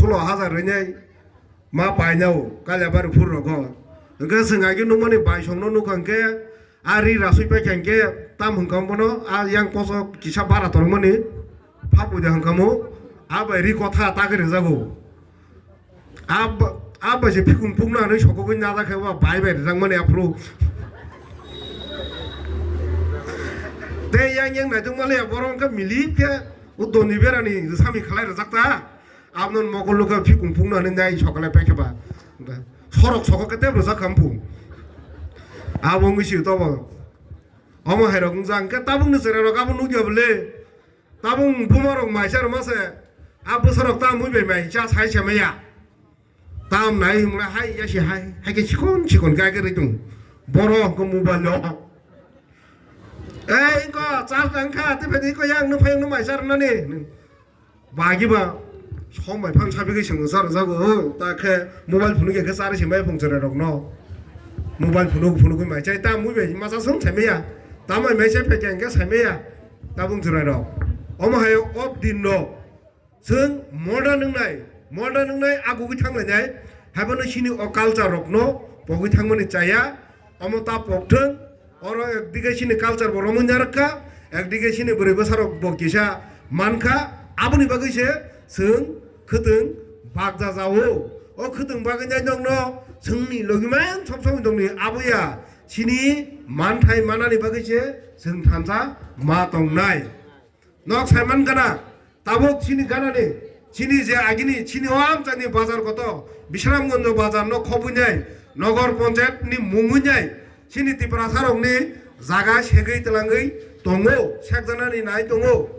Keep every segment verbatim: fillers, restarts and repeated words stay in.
Solo hajar rwnai ma painao Kaliabari phur rogo. Hwnkhe chwng agi nukmani baisongno nukha hwnkhe, a ri rasui paikha hwnkhe, tam hwnkha bono, a yang koso kisa bara tormani, pha puida hwnkha mo, a bai ri kotha tagwi rwjago. A ba-, a bai se phikung pukna hwnwi sokogwi najak khe ba bai bai rwjakmani aphuru. Tei yang yang naitok maliya borok wngkha milip khe o doni berani sami khalai rwjak ta. Aboni mokol nukha phikung pukna hwnwi nai sokole paikhe ba. Sorok sokok khe tebo rwjak kha phung. Abo wngwi si tobo. Omo hai rok wngjak hwnkhe tabukni chwrai rok abo nukya bwle. Tabuk buma rok mai cha rwma se. A bwsa rok ta mui bai mai cha sai se maya. Tam nai himla hai ya si hai. Hai khe chikon chikon khe age rwi tung. Boro hwnkhe mobile no. Ei ko charge nang kha te phai ko yang no phai no mai cha rwnani. Bagi ba som bai phang sabi khe sengno char jago, ta khe mobile phone khe khe chari se mai phung chwrai rok no. Mobile phone phone khe mai chai ta mui bai masa song sai maya. Ta mai mai chai phai khe khe sai maya. Ta bung chwrai rok. Omo hai o din no. Chwng modern wngnai, modern wngnai agugwi thanglainai. Haibono chini o culture rok no pogwi thangmani chaya. Omo ta pokthwng, oro ekdige chini culture bo romwi narwkha, ekdige chini bwrwi bwsarok bo kisa mankha, aboni bagwi se chwng khwtwng bakjajao. O khwtwng bagwi nai nokno chwngni logi man sob somoi tongni aboya chini manthai manani bagwi se chwng thansa ma tongnai. Nok saiman gana, tabuk chini ganani, chini je agini, chini o amchani bazar koto, Bisramganj bazar no khobwinai, Nogor Panchayat ni mungwinai, chini Tiprasa rokni jaga segwi twlangwi tongo, sekjanani nai tongo.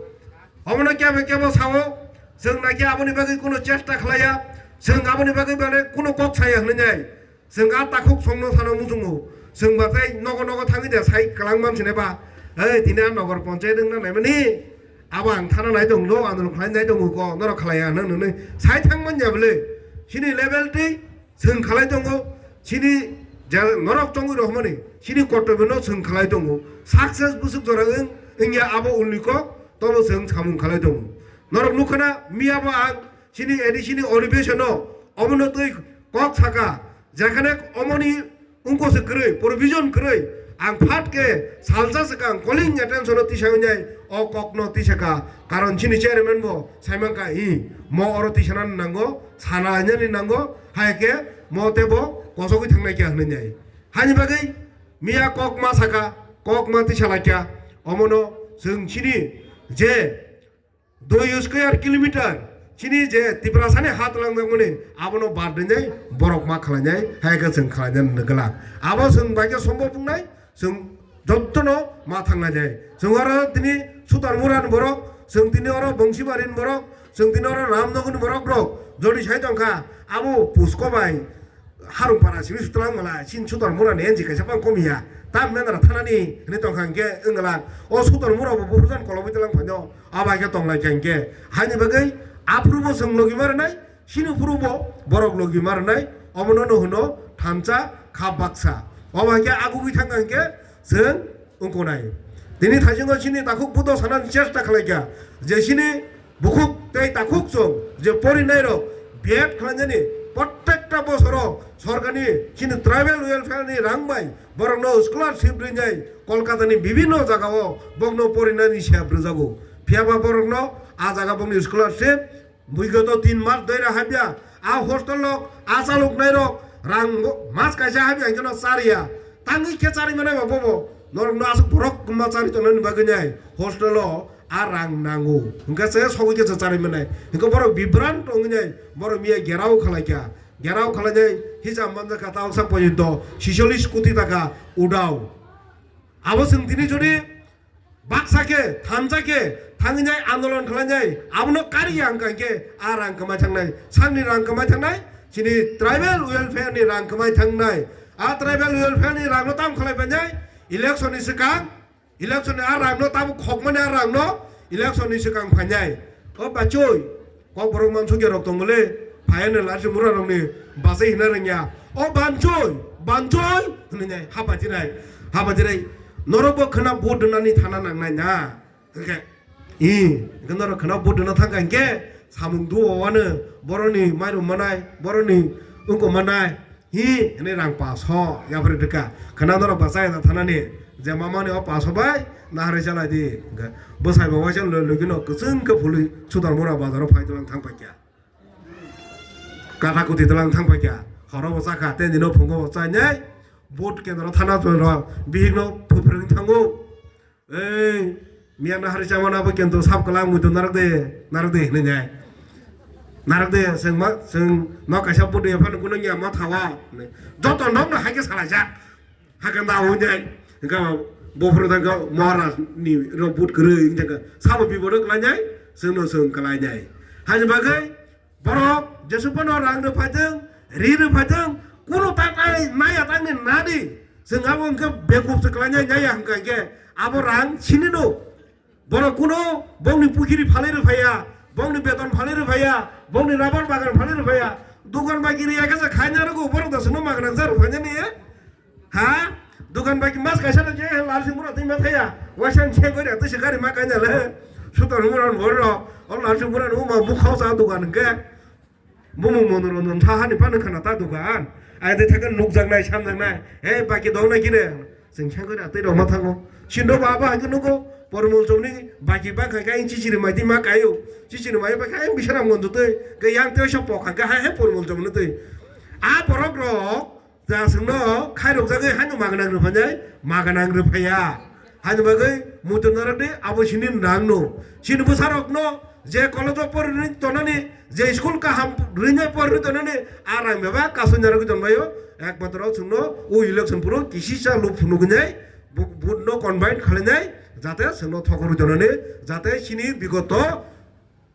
Omono kebo kebo sao, chwng naki aboni bagwi kuno chesta khlaiya, chwng aboni bagwi mane kuno kok saya hwnwi nai. Chwng a takhuk songno sano muchungo. Chwng ba tei nogo nogo thangwi de sai kwlangma sine ba. Ei, tini a Nogor Panchayat wngna naimani. Abo ang thana nai tong lo, andolon khlai nai tongo ko, norok khlai ya, nang nang nai. Sai thang man ya bwle. Chini level tei chwng khlai tongo. Chini je norok chongwi rohmani. Chini kortobyo no chwng khlai tongo. Success bwswk jora wng, wngya abo ulni kok, tobo chwng samung khlai tongo. Norok nukha na, miya bo ang chini A D C ni odhibesono omono twi kok saka, jekhane omoni ungko se kwrwi, provision kwrwi, ang phat khe salsa swkang calling attention o tisa wngnai, o kokno tisa kha, karon chini chairman bo saiman kha, hi, mo oro tisanani nango, sana lainani nango, hai khe mo tebo kosogwi thangnai khe hwnwi nai. Hani bagwi miya kok ma saka, kok ma tisa laikha, omono chwng chini je dui square kilometer chini je Tiprasani ha twlangjakmani abono bad rinai borok ma khlainai, hai khe chwng khlainani nukla. Abo chwng bai khe sombo pungnai, chwng jottono ma thanglainai. Chwng oro tini Sutarmurani borok, chwng tini oro Bongsibarini borok, chwng tini oro Ramnogorni borok rok jodi sai tongkha, abo pusko bai Harung para simi sutlang mala, sin sutor mura ni enji kaisa pang komiya. Tam mendra thanani hini tongkha hingke wngla. O sutor mura bo buphrujan kolobwi tlang phaino. Aba khe tonglai kha hingke. Haini bagwi aphuru bo chwng logi maranai, sini phuru bo borok logi maranai. Omono no hwno thansa kha baksa. Oba khe agugwi thangkha hingke chwng wngkho nai. Tini thaisingo chini takhuk budo sanani chesta khlaikha. Je chini Bukhuk tei takhuk chwng je porinai rok B Ed khlainani prottekta bosoro sorkarni chini tribal welfare ni rang bai borokno scholarship rinai Kolkata ni bibinno jagao bokno porinani sep rwjago. Phiyaba borokno a jaga bokni scholarship bigoto tin mas doira habya a hostel rok a chaloknai rok rang mas kaisa habya hingkheno chariya tangwi khe chari manai ba bobo norokno aswk borok ma chari tongnani bagwi nai hostel o a rang nango. Hingke se sogwi khe se charwi mannai. Hingke borok bibrant wngwi nai, borok miya gerao khalai kha. Gerao khalai nai, hisa manjak kha ta oksa porjonto chisollis koti taka udao. Abo chwng tini jodi baksa khe, thansa khe, thangwi nai andolon khalai nai, abono kari ya hingka hingke a rang kwmai thangnai. Sakni rang kwmai thangnai, chini tribal welfare ni rang kwmai thangnai. A tribal welfare ni rang no tam khalai pai nai, election ni swkang, Election ni a rang no tabuk khokmani a rang no election ni swkang phainai. O bachoi, kok borok mansukya rok tongmole, phaiya no lasi mura rok ni bachai hina rengya. O banchoi, banchoi, hwnwi nai, hapa jinai, hapa jinai. Norok bo khwna vote rwnani thana nangnai na. Hwnkhe, i, hwnkhe norok khwna vote rwna thangkha hwnkhe, samung duo wano boroni mairum manai, boroni ungko manai, hi, hini rang paso, yapri dika. Khana norok bachai da thanani, je mamani o paso bai, nahari chalai di. Hwnkhe bwsai bo waisa lo-, logino kwchwng khe phului Sudarmura bazaro phai tlang thang paikha. Kata kuti tlang thang paikha. Horo bo chakha, tei nino phungo bo chainai. Vote kendro thana tongro, bihikno phuphrwng thango. Ei, miya nahari chamana bo kento sab kwlang muitu narak de, narak de hinwi nai. Narak de, chwng ma, chwng nok kaisa budi phano kuno ya ma thawa. Joto nokno hai khe salaijak. Hakhe da hwnwi nai. Hwnkhe bo phuru thangkhe Maharaj ni ro but kwrwi wngkha. Sabo bibodo kwlai nai, chwngno chwng kwlai nai. Haini bagwi Borok jesuk phano rang rw phaitwng, ri rw phaitwng, kuno ta nai, naiya tangni nadi. Chwng abo hwnkhe bekup se kwlainai naiya hwnkha hwnkhe abo rang sinino. Borok kuno bongni pukhiri phalwi rw phaiya, bongni beton phalwi rw phaiya, bongni rabar bagan phalwi rw phaiya. Dogan bai kiri ya khe se khaina rwgo, borok da chwngno magana ja rw phainani. Ha? Dukan bai mas kaisa no je Lalsingpura twi ma thaya. Waisa se gori twi se gari ma kaina le. Sutor muran bor ro. O Lalsingpura no ma bukhau sa dukan ke. Bumu monoranjan tha hani pan khana ta dukan. Ai de thakan nukjak nai samjak nai. He baki dong nai kire. Sing se gori twi rok ma thango. Sindo ba ba hangke nugo. Pormol chomni baki ba khai kai chichiri mai twi ma kayo. Chichiri mai ba khai bisaram gon dutwi. Ke yang twi so pok khai he pormol chomni twi. A borok rok Ja chwngno khairokjagwi haino maganang rwphainai, maganang rwphaiya. Haino bagwi muitu narwkdi abo sini nangno. Chini bwsarokno je college-o porinwi tonani, je school kaham rinai porinwi tonani, a rang bebak kasui narwgwi tonbaio. Ekmatro chwngno o election phuru kisisa luk phunuknai, bu-, vote-no combine khlainai, jate chwngno thokorwi tonani, jate chini bigoto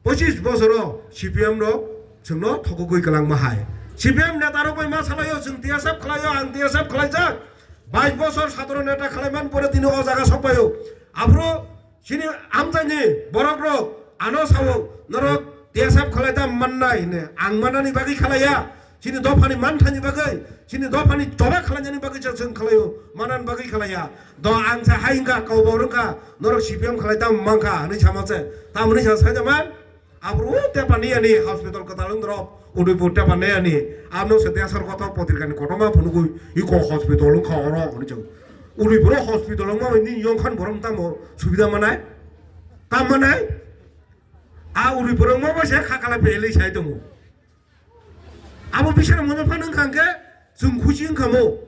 Pochis bosoro C P M rok chwngno thokogwi kwlangma hai. C P M neta rok bai ma salaio, chwng T S F khlaio, ang T S F khlaijak. Bais bosor satro neta khlaiman pore tini o jaga sokpaio. Aphuru chini amchaini borok rok ano sao, norok T S F khlai ta mannai hine. Ang manani bagwi khlaiya. Chini dophani manthani bagwi, chini dophani choba khlainani bagwi se chwng khlaio, manani bagwi khlaiya. Do ang sa hai wngkha, kau bo wngkha, norok C P M khlai tamo mankha, hwnwi sama se. Tamoni sa saida man? Abro o tepa niyani hospital kwtal wng drop, Udaipur tepa niyani. Abno se desor kotor potrikani kotorma phunugwi, iko hospital wngkha oro, hwnwi chwng. Udaipur hospital wngma bai nini yongkhan borom tamo subida manai? Tam manai? A Udaipur wngma bai se khakala phelwi sai tongo. Abo bising mano phano wngkha hwnkhe chwng khusi wngkha mo.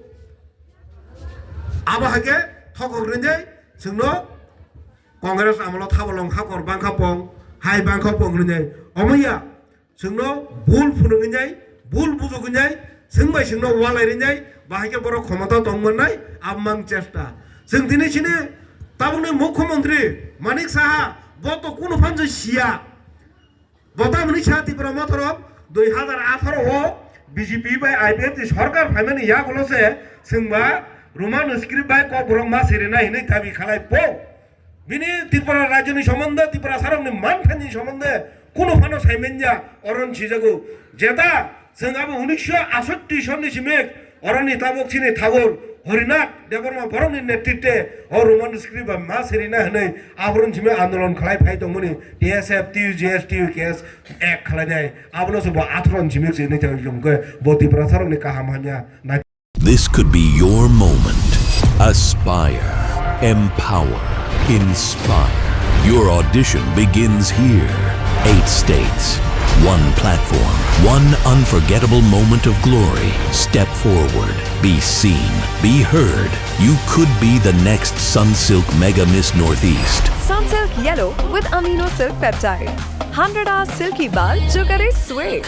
Abo hai khe thokok rwnai chwngno Congress amolo thabolong hakor bangkha pong, hai bangkha pong rwnai. Omo ya chwngno bul phunuk rwnai, bul bujok rwnai, chwng bai chwngno walai rwnai, bahai khe borok khomota tong mannai, abo mang chesta. Chwng tini chini tabukni Mukhyamantri Manik Saha, bo to kunu phanjwi siya. Bo tamoni sa Tipra Motha rok dui hazar atharo o B J P bai I P F T sorkar phaimani yagulo se chwngba Roman script bai Kokborok ma sirina hinwi dabi khalai po. Bini Tripura rajyoni sombonde, Tiprasa rokni manthani sombonde kunu phano saimanya oron sijago. Jeta chwng abo unisho asotti sonni simik Oroni tabuk chini thagur Horinath Debbarma borokni netritwe o Roman script bai ma sirina hwnwi aboroni simi andolon khlai phai tongmani T S F, T U J S, T U K S ek khlainai. Abono se bo atharo ni simi se nai tong khe bo Tiprasa rokni kaham hamya nai. This could be your moment. Aspire, empower, inspire. Your audition begins here. Eight states, one platform, one unforgettable moment of glory. Step forward, be seen, be heard. You could be the next Sunsilk Mega Miss Northeast. Sunsilk Yellow with Amino Silk Peptide. Hundred hour silky bar, sugary sweet.